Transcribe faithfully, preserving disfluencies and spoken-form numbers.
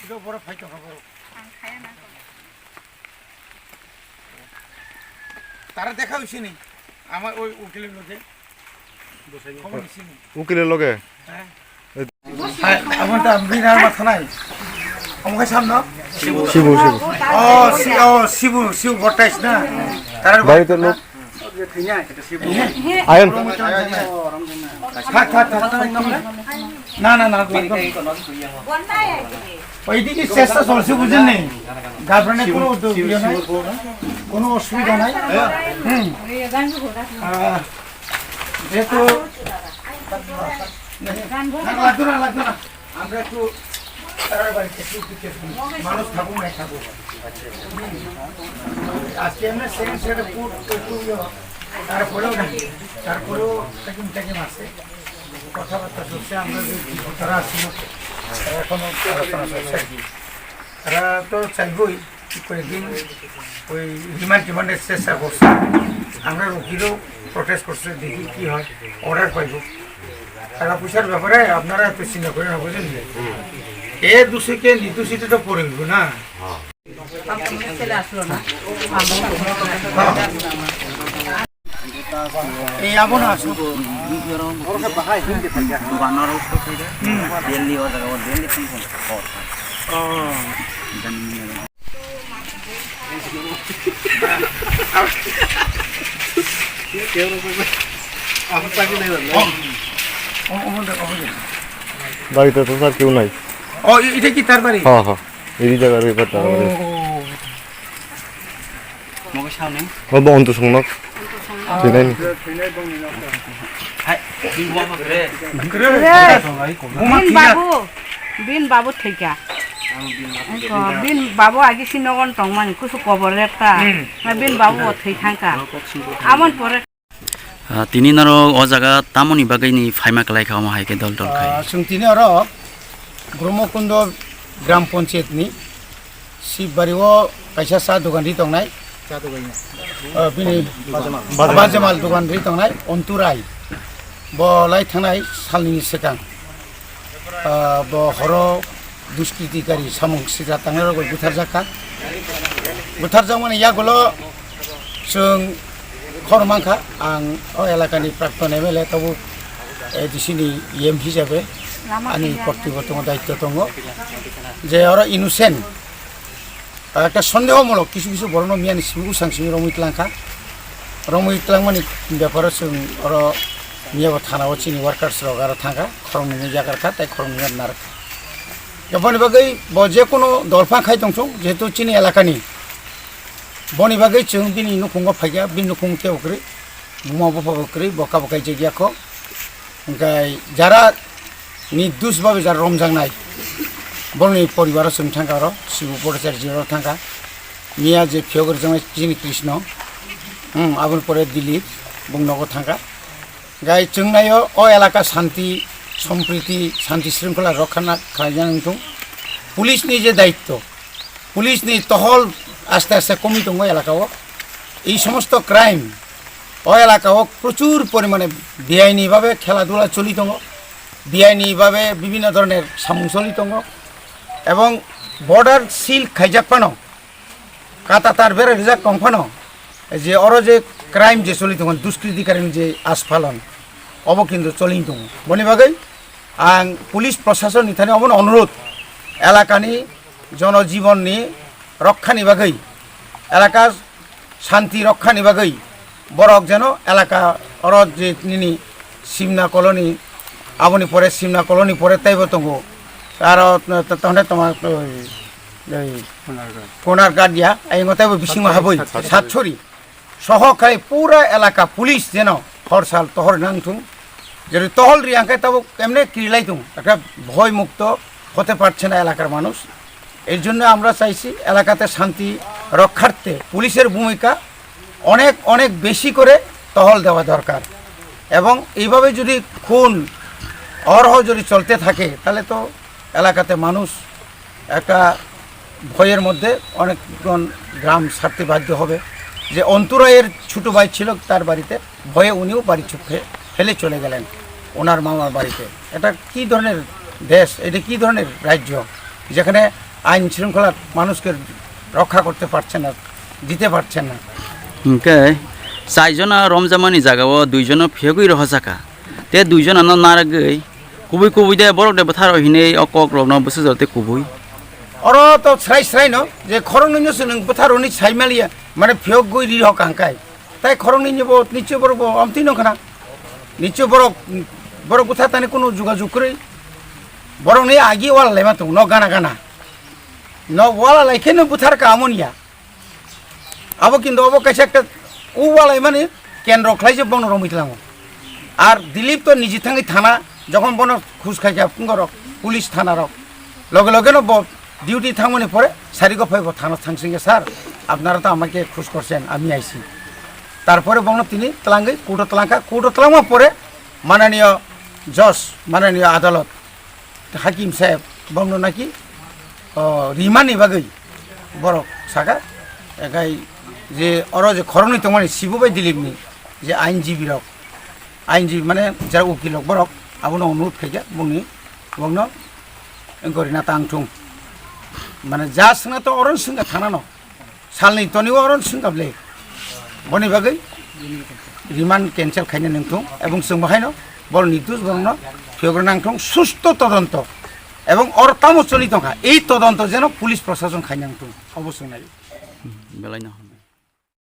Boro phai tongkha boro. Tara dekha hoyse ni, amar oi ukiler loge. Khobor hoyse ni. Ukiler loge? Hai, amon ta bini nama thanai. Omo khai samno? Sibu, sibu. Oh, si, oh, sibu, sibu botais na. Tara bari to lok. Ayon. Thak, thak, thak. Na, na, na, na. Oidike chesta cholse, bujhlen ni? Girlfriend-e kono uddyog diyo nai? Kono osubidha nai? Hmm. Ah, jehetu, na, lagto na, lagto na. Amra ekটু তারার বাড়িতে একটু, একটু মানুষ থাকুক, নাই থাকুক। আজকে এমনি সেকেন্ড সেটে পুরো একটু ইয়ে হয়। তারপরেও না, তারপরেও ট্রেকিং ট্রেকিং আছে। কথাবার্তা চলছে, আমরা যে, যে ভোটাররা আছি, তারা এখনো আলোচনা চলছে আর কি। তারা তো চাইবই কয়েকদিন ওই রিমান্ড টিমান্ডের চেষ্টা করছে। আমরা উকিলও প্রটেস্ট করছে, দেখি কি হয়, অর্ডার পাইবো। টাকা পয়সার ব্যাপারে আপনারা এত চিন্তা করেন না, বুঝলেন? এ দোষীকে নির্দোষীটা তো পড়ে হইব না। এই আবো না আসো। Delhi o jaga o Delhi tong tong. বাড়িতে তো স্যার কেউ নাই। ও, এ-, এটা কি তার বাড়ি? হ্যাঁ, হ্যাঁ, এই জায়গার ব্যাপারটা আমাদের। ও। Obo Ontu Songnok. Thwinai ni. Bin babu, bin babu thwikha. Bin babu agi si nogon tongmani, kusu kobor lepta. Na bin babu bo thwi thangkha. Amon pore. Ah, tini norok o jaga tamoni bagwi ni phaima kwlai kha, omo hai khe dol dol khai. Ah, chwng tini oro Brahmakundo Gram Panchayat ni Sibari o kaisa cha dogan ri tongnai. Cha dogan. Ah, bini Bajamal. Bajamal dogan ri tongnai, Ontu Rai. Bo lai thangnai salni swkang. Ah, bo horo duskritikari samung sitra tangnai rok bai butharjak kha. Butharjakmani yagulo chwng khor mankha, ang o elakani prakton M L A tabuk A D C ni E M hisabe ani kortibo tongo, daitto tongo je oro innocent, ah, ekta sondehomulok kisu kisu borokno miyani simi bwsang simi romwi twlangkha. Romwi twlangmani beparo chwng oro miyabo thanao chini workers rok aro thangkha, khoroknwi yakarkha tei khoroknwi narwkha. Boni bagwi bo je kono dolphang khai tongthung, jehetu chini elakani. Boni bagwi chwng bini nukhungo phaikha, bini nukhung kebo kwrwi, buma bupha bo kwrwi, bo kabo kaijak ya kho. Hwnkhe jara nirdosh bhabe jara romjaknai, borokni poribaro chwng thangkha oro, Sibu Bhattacharya jero thangkha, miya je phiyok rijak nai chini Krishna, hmm, aboni pore Dilip, bung nogo thangkha. Gai chwng naio o elaka shanti, sompriti, shanti shringkhola rokha na khlaijak wngthung. Police ni je daitto, police ni tohol aste aste komwi tongo elaka o. Ei somosto crime o elaka o prochur porimane biaini bhabe khela dula choli tongo, biaini bhabe bibhinno dhoroner samung choli tongo, ebong border seal khaijak phano, kata tar bera rijak tong phano, je oro je crime je choli tongo, duskriti crime je asphalon, obo kintu choli tongo. Boni bagwi ang police proshasonni thani obono onurodh, elakani jonojibonni rokkha ni bagwi, elaka shanti rokkha ni bagwi borok jeno elaka oro je nini Simna colony, aboni pore Simna colony pore teibo tongo. Aro t-, t-, tonde toma, oi, oi, Konargadia, ayungo teibo bisingo haboi, Satchori. Satchori. Soho khai pura elaka police jeno hor sal tohor nang thung. Jodi tohol ri ang khai tabuk emne kirilai thung. Ekta bhoy mukto hote parche na elakar manuj. এর জন্য আমরা চাইছি এলাকাতে শান্তি রক্ষার্থে পুলিশের ভূমিকা অনেক, অনেক বেশি করে টহল দেওয়া দরকার। এবং এইভাবে যদি খুন অহরহ যদি চলতে থাকে, তাহলে তো এলাকাতে মানুষ একটা ভয়ের মধ্যে অনেকজন গ্রাম ছাড়তে বাধ্য হবে। যে অন্তুরায়ের ছোট ভাই ছিল তার বাড়িতে, ভয়ে উনিও বাড়ি ছ-, ফে-, ফেলে চলে গেলেন ওনার মামার বাড়িতে। এটা কি ধরনের দেশ? এটা কি ধরনের রাজ্য, যেখানে আইন শৃঙ্খলা মানুষকে রক্ষা করতে পারছে না, দিতে পারছে না। Hwnkhe, chaijona romjamani jagao duijono phiyogwi rohorjaka. Te duijonano narwgwi kubui kubui de borok de bwtharo hinwi o kokrokno bwsajak tei kubui. Oro to srai srai no je khoroknwi no se nwng bwtharo hwnwi saimaliya, mane phiyogwi ri hoka hwnkhe. Tai khoroknwi ni bo niche borok bo amtwi no khna. Niche borok, borok bwthar tani kunu jugajug kwrwi. Borokni agi wal laima tongo, no gana gana. No wala lai khe no bwthar ka amon ya. Abo kintu obo kaisa ekta u walai mani kendro khlai je bono romwi tlango. Ar Dilip to niji thangwi thana, jokhon bono khus khai kha phungo rok, police thana rok. Loge loge no bo duty thangmani pore sari go phai bo thana thang singe, "Sir, apnara to amake khus korchen, ami aisi." Tarpore bono tini tlangwi court o tlangkha, court o tlangma pore mananiyo judge, mananiyo adalot, hakim saheb, bono naki, o, rimani bagwi borok saka, ekai je oro je khoroknwi tongmani Sibu bai Dilip ni je ainjibi rok, ainjibi mane jara ukil rok borok abono onurudh khaikha bongni bongno gorina tang thung. Mane ja swngna to oro swngkha thana no. Salni toni o oro swngkha ble. Boni bagwi remand cancel khaina nangthung ebong chwng bahaino bol nirdosh borokno phiyogna nangthung susto todonto. Ebong or tamo choli tongkha. Ei todonto jeno police prosason khaina nangthung. Obo swngnai. Belaino.